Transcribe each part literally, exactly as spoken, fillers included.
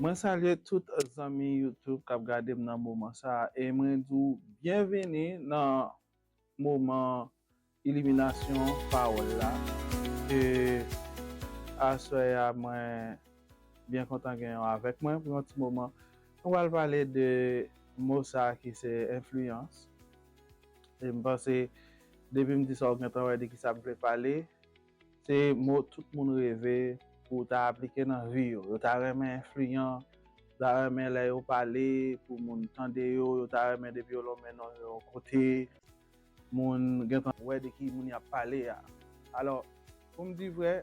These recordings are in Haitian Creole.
Mwen salye tout zanmi YouTube k ap gade m nan moman sa a, e mwen di w byenveni nan moman iliminasyon pawòl la. E aswè a, mwen byen kontan gen w avèk mwen pou yon ti moman. Nou pral pale de mo sa a ki se enfliyans. E m panse, depi m di sa, w gentan wè de ki sa m vle pale. Se mo tout moun reve pou ta aplike nan vi yo. Yo ta renmen enfliyan, yo ta renmen lè yo pale pou moun tande yo, yo ta renmen depi yo lonmen non yo yon kote, moun gentan wè de ki moun y ap pale a. Alò, pou m di vrè,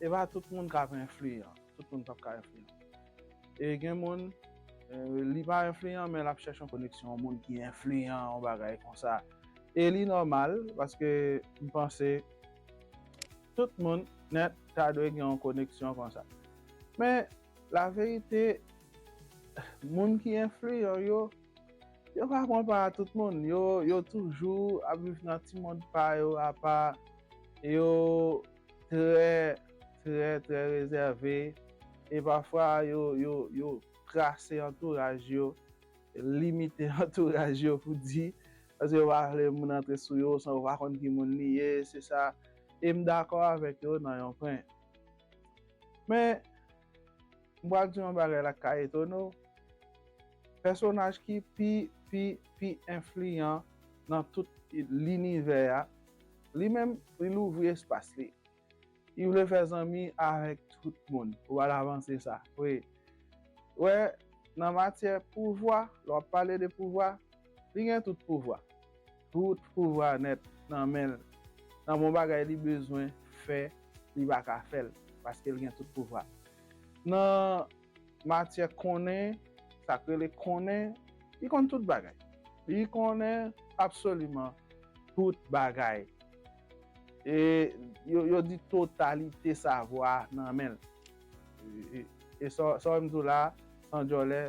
e pa tout moun k ap enfliyan. Tout moun p ap ka enfliyan. E gen moun, eh, li pa enfliyan, men l ap chèche yon koneksyon, yon moun ki enfliyan, yon bagay konsa. E li nòmal, paske m panse tout moun nèt ta dwe gen yon koneksyon konsa. Men, laverite, moun ki enfliyan yo, yo pa pran pa a tout moun. Yo, yo toujou ap viv nan ti mond pa yo, apa, yo trè, trè, trè rezève. E pafwa, yo, yo, yo trase antouraj yo, limite antouraj yo pou di, paske yo pa vle moun antre sou yo, san yo pa konn ki moun li ye, se sa. E m dakò avèk yo nan yon pwen. Men, m pral di yon bagay la k ka etone w. Pèsonaj ki pi, pi, pi enfliyan nan tout linivè a, li menm, li louvri espas li. Li vle fè zanmi avèk tout moun. Ou pral avanse sa. Wi. Wè, nan matyè pouvwa, lè w ap pale de pouvwa, li gen tout pouvwa. Tout pouvwa nèt nan men l. Nan bon bagay li bezwen fè, li pa ka fè l, paske l gen tout pouvwa. Nan matyè konnen, sa k rele konnen, li konn tout bagay. Li konnen absoliman tout bagay. E yo, yo di totalite savwa nan men l. E, e, e sa, sa w m di w la, san djòlè,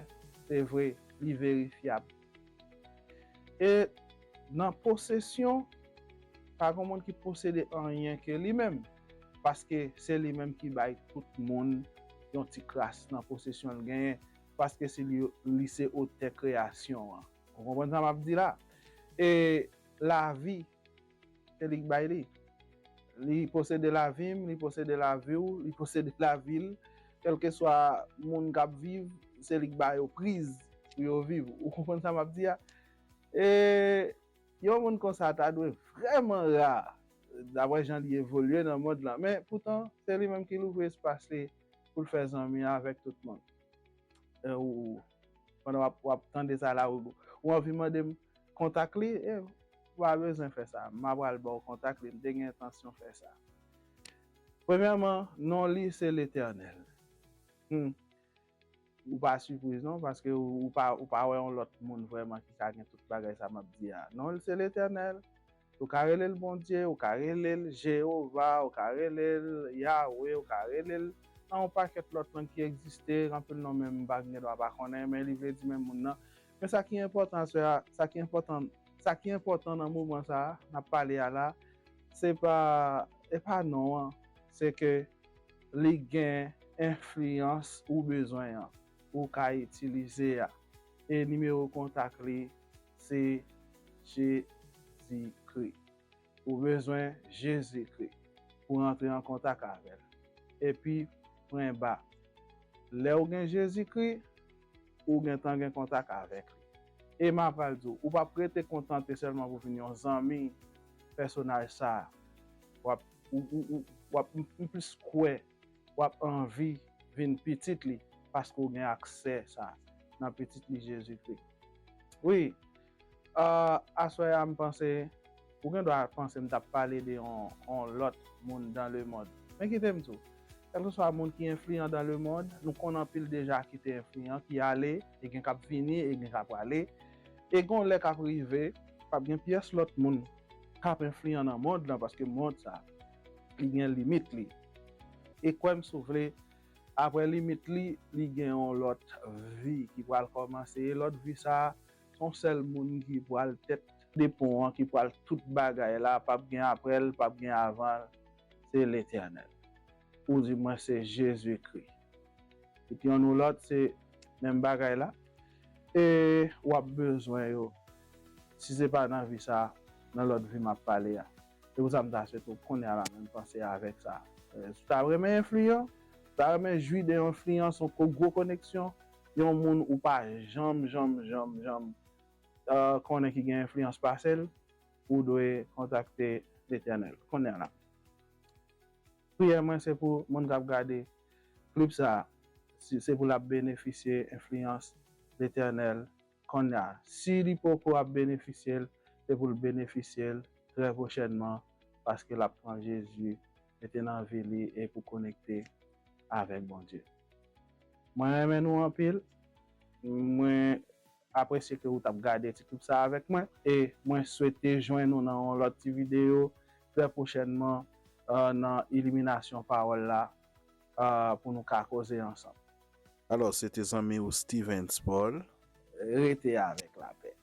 se vre, li verifyab. E nan posesyon, pa gen moun ki posede anyen ke li menm, paske se li menm ki bay tout moun yon ti kras nan posesyon l genyen, paske se li, li se otè kreyasyon an. Ou konprann sa m ap di la? E lavi, se li k bay li. Li posede lavi m, li posede lavi w, li posede lavi l. Kèlkeswa moun k ap viv, se li k ba yo priz pou yo viv. Ou konprann sa m ap di a? E yon moun konsa ta dwe vrèman ra, daprè jan li evolye nan mond lan. Men poutan, se li menm ki louvri espas li pou l fè zanmi avèk tout moun. E ou, pandan w ap, w ap tande sa la, ou, ou anvi mande m kontak li, e ou pa bezwen fè sa. M a pral ba w kontak li, m te gen entansyon fè sa. Premyèman, non li se Letènèl. Hmm. Ou pa sipriz non, paske ou, ou pa, ou pa wè yon lòt moun vrèman ki ka gen tout bagay sa m ap di a. Non l se Letènèl. Ou ka rele l Bondye, ou ka rele l Jewova, ou ka rele l Yawe, ou ka rele l nan yon pakèt lòt non ki egziste, anpil non menm m pa gen dwa pa konnen, men li vle di menm moun nan. Men sa ki enpòtan, sè a, sa ki enpòtan, sa ki enpòtan nan moman sa a, n ap pale a la, se pa, e pa non an, se ke li gen enfliyans ou bezwen an, ou ka itilize a. E nimewo kontak li, se Jezikri. Ou bezwen Jezikri pou rantre an kontak avè l. Epi, pwen ba. Lè w gen Jezikri, ou gentan gen kontak avèk li. E m a pral di w, ou p ap rete kontante sèlman pou vin yon zanmi pèsonaj sa a. W ap, ou, ou, ou, w ap, m, m plis kwè w ap anvi vin pitit li, paske w gen aksè sa nan pitit li Jezikri. Wi, ah, aswè a, m panse, ou gen dwa panse m t ap pale de yon, yon lòt moun dans le monde. Men kite m di w, kèlkeswa moun ki enfliyan dans le monde, nou konn anpil deja ki te enfliyan, ki ale, e gen k ap vini, e gen k ap prale. E gen yon lè k ap rive, p ap gen pyès lòt moun k ap enfliyan nan mond lan, paske mond sa, li gen limit li. E kwè m si w vle, apre limit li, li gen yon lòt vi ki pral kòmanse. E lòt vi sa a, se yon sèl moun ki pral tèt de pon an, ki pral tout bagay la, p ap gen apre l, p ap gen avan l, se Letènèl. Ou di mwen se Jezikri. Tout yonn ou lòt, se menm bagay la. E w ap bezwen yo. Si se pa nan vi sa, nan lòt vi m ap pale a. Se pou sa m ta swete w kounye a la menm panse avèk sa. Eh, si w ta renmen enfliyan, si w ta renmen jwi de yon enfliyans, yon ko-, gwo koneksyon, yon moun ou pa janm, janm, janm, janm eh, konnen ki gen enfliyans pase l, ou dwe kontakte Letènèl. Kounye a la. Priyè mwen se pou moun k ap gade klip sa a, si, se pou l ap benefisye enfliyans Letènèl kounye a. Si li poko ap benefisye l, se pou l benefisye l trè pwochènman, paske l ap pran Jezi mete nan vi li e pou konekte avèk Bondye. Mwen renmen nou anpil. Mwen apresye ke ou t ap gade ti klip sa avèk mwen. E mwen swete jwenn nou nan yon lòt ti videyo trè pwochènman, eh, nan iliminasyon pawòl la, eh, pou nou ka koze ansanm. Alò, se te zanmi w Stevens Paul. Rete avèk lapè.